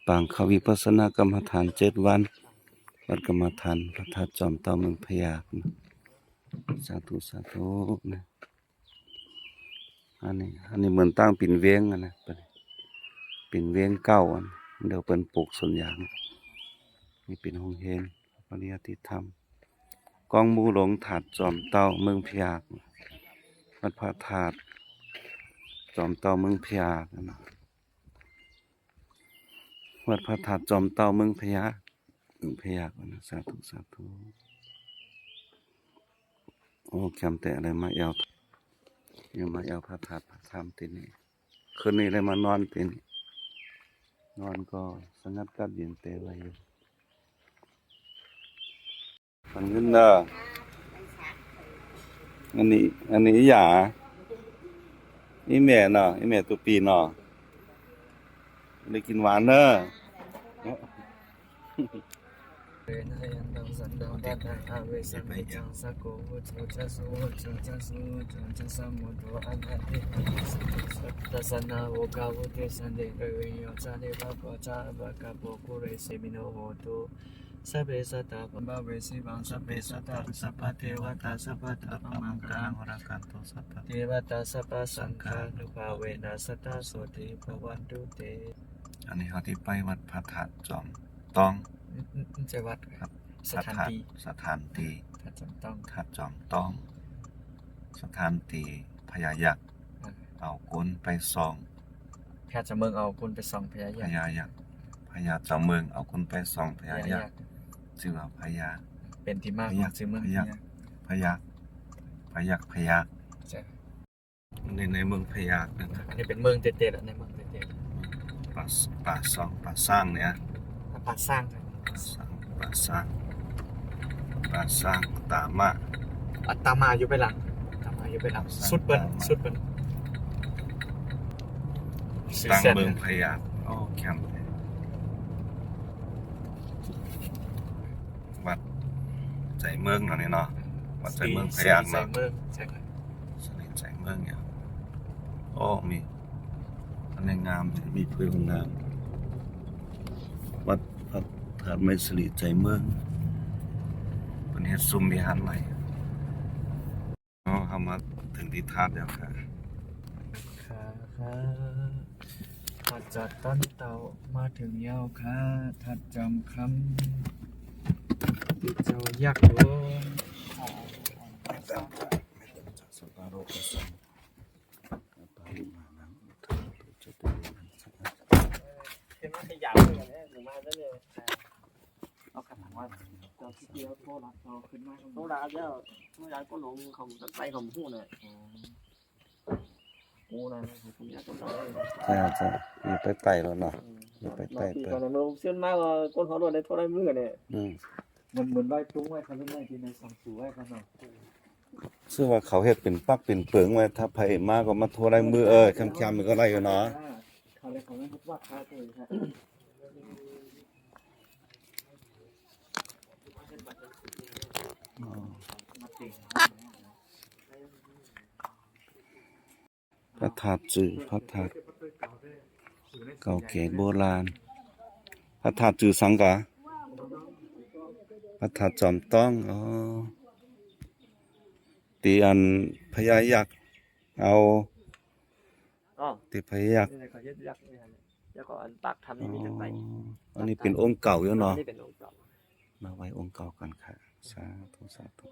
ປາງເຂົ້າວິປັດສະນາກຳມະຖານເຈັດວັນ ວັດກຳມະຖານພະທາດຈອມເຕົ້າເມືອງພະຍາ. ສາທຸ ສາທຸນະ. ອັນນີ້ ອັນນີ້ເໝືອນຕັ້ງເປັນວຽງຫັ້ນນະ ເປັນວຽງເກົ່າ ອັນດຽວເພິ່ນປູກສວນຢາງ. ນີ້ເປັນໂຮງຮຽນປະລິຍັດຕິທຳ ກອງໝູ່ຫຼົງທາດຈອມເຕົ້າເມືອງພະຍາ ວັດພະທາດຈອມເຕົ້າເມືອງພະຍານະ. ວັດພະທາດຈອມເຕົ້າເມືອງພະຍາ ເມືອງພະຍານະ. ສາທຸ ສາທຸ. ໂອ້ ແຄມແຕ່ໄດ້ມາແອວ ໄດ້ມາແອວພະທາດພະທຳທີ່ນີ້. ຄືນນີ້ໄດ້ມານອນທີ່ນີ້ ນອນກໍສະຫງັດກັດເຢັນແຕ່ໄວຢູ່. ປັນເງິນເດີ. ອັນນີ້ ອັນນີ້ອີ່ຫຍັງ? ອີ່ແມ່ເນາະ ອີ່ແມ່ຕຸປີເນາະ ໄດ້ກິນຫວານເດີ. ເວນະຍັງຕັງສັນດາປະທັງອະເວສະເມຈັງສະໂກ ໂຫຕຸ ຈະສຸ ໂຫຕຸ ຈະສຸ ໂຫຕຸ ຈະສະມຸດໂທ ອະນາທິ ສະຕະສະນາໂອກາວຸເຕສະເດ ເວຍໂຍ ຈະເດວະໂກ ຈະອະບະກະໂປ ປຸເຣເສມິໂນ ໂຫຕຸ ສະເບ ສັດຕາ ພະເວຊີ ສະເບ ສັດຕາ ສັບພະເທວະຕາ ສັບພະຕາ ພະມັງຄະລັງ ລັກຂັນຕຸ ສັບພະເທວະຕາ ສັບພະສັງຄານຸພາເວນະ ສະຕາ ໂສຕິ ພະວັນຕຸ ເຕ. ອັນນີ້ເຮົາທີ່ໄປວັດພະທາດຈອມຕ້ອງ ອືມ ອືມ ອືມ ໃສ່ວັດ ສະຖານທີ່ ສະຖານທີ່ ທາດຈອມຕ້ອງ ທາດຈອມຕ້ອງ ສະຖານທີ່ພະຍາຍັກ ເອົາກົ້ນໄປສ່ອງ ພະຍາເຈົ້າເມືອງເອົາກົ້ນໄປສ່ອງພະຍາຍັກ ພະຍາຍັກ ພະຍາເຈົ້າເມືອງເອົາກົ້ນໄປສ່ອງພະຍາຍັກ ພະຍາຍັກ ຊື່ວ່າພະຍາ ເປັນທີ່ມາຂອງຊື່ເມືອງພະຍາ ພະຍາ ພະຍາ ພະຍາ ໃຊ່ ໃນ ໃນເມືອງພະຍານະ ອັນນີ້ເປັນເມືອງເຕັດໆ ໃນເມືອງເຕັດໆ ປາ ປາຊ່ອງ ປາຊ່າງເນຍ ປາຊ່າງ ປາຊ່າງ ປາຊ່າງ ປາຊ່າງ ຕາມາ ອາ ຕາມາຢູ່ໄປຫຼັງ ຕາມາຢູ່ໄປຫຼັງ ສຸດເພິ່ນ ສຸດເພິ່ນ ຕາມາ ຕັ້ງເມືອງພະຍາ ໂອ້ ແຄມ ວັດໃຈເມືອງເນາະນີ້ເນາະ ວັດໃຈເມືອງພະຍານະ ໃຈເມືອງ ໃຈເມືອງ ໃຈເມືອງ ໂອ້ ມີອັນນີ້ງາມ ມີເພິ່ນງາມ ວັດພະທາດໄມສະລີໃຈເມືອງ ເພິ່ນເຮັດຊຸມວິຫານໃໝ່. ເນາະ ເຮົາມາເຖິງທີ່ທາດແລ້ວຄ່ະ ຄ່ະ ຄ່ະ ທາດຈອມເຕົ້າ ມາເຖິງແລ້ວຄ່ະ ທາດຈອມຄຳ ທີ່ເຈົ້າຢາກລົງ ເຫັນມັນຂະຫຍັບເລີຍນະ ມາແລ້ວເລີຍ. ເອົາຄັນຖາມວ່າເຈົ້າຊິເອົາໂທລະ ເອົາຂຶ້ນມາ ໂທລະແລ້ວ ໂທລະກໍລົງ ເຂົາໄປເຂົາບໍ່ຮູ້ນະ. ໂອ້ ນັ້ນ ເຈົ້າ ເຈົ້າ ຢ່າໄປໄຕ່ລະເນາະ ອືມ ຢ່າໄປໄຕ່ ມາປີກ່ອນນະ ເມື່ອເຊີນມາກໍຄົນເຮົາໂລດໄດ້ໂທລະມື້ນີ້ ອືມ ມັນເໝືອນໄວ້ປຸງໄວ້ຄັນເຮັດໄວ້ທີ່ໃນສັງສູໄວ້ຄັນເນາະ ຊື່ວ່າເຂົາເຮັດເປັນປັກເປັນເປິງໄວ້ ຖ້າໃຜມາກໍມາໂທລະມື້ ເອີ ຄ່ຳໆ ນີ້ກໍໄດ້ຢູ່ເນາະ ອ່າ ເຂົາເລີຍ ເຂົາເລີຍເຮັດວັດຂາຍເລີຍ. ອໍ ພະທາດຈື່ ພະທາດເກົ່າແກ່ໂບລານ ພະທາດຈື່ສັງກະ ພະທາດຈອມຕ້ອງ ອໍ ທີ່ອັນພະຍາຍັກເອົາ ອໍ ທີ່ພະຍາຍັກ ນີ້ແຫຼະ ເຂົາເຮັດຍັກນີ້ຫັ້ນແຫຼະ ແລ້ວກໍອັນປາກຖ້ຳນີ້ມີຈັກໃບ ອໍ ອັນນີ້ເປັນອົງເກົ່າຢູ່ເນາະ ອັນນີ້ເປັນອົງເກົ່າ ມາໄຫວ້ອົງເກົ່າກ່ອນຄ່ະ ສາທຸ ສາທຸ.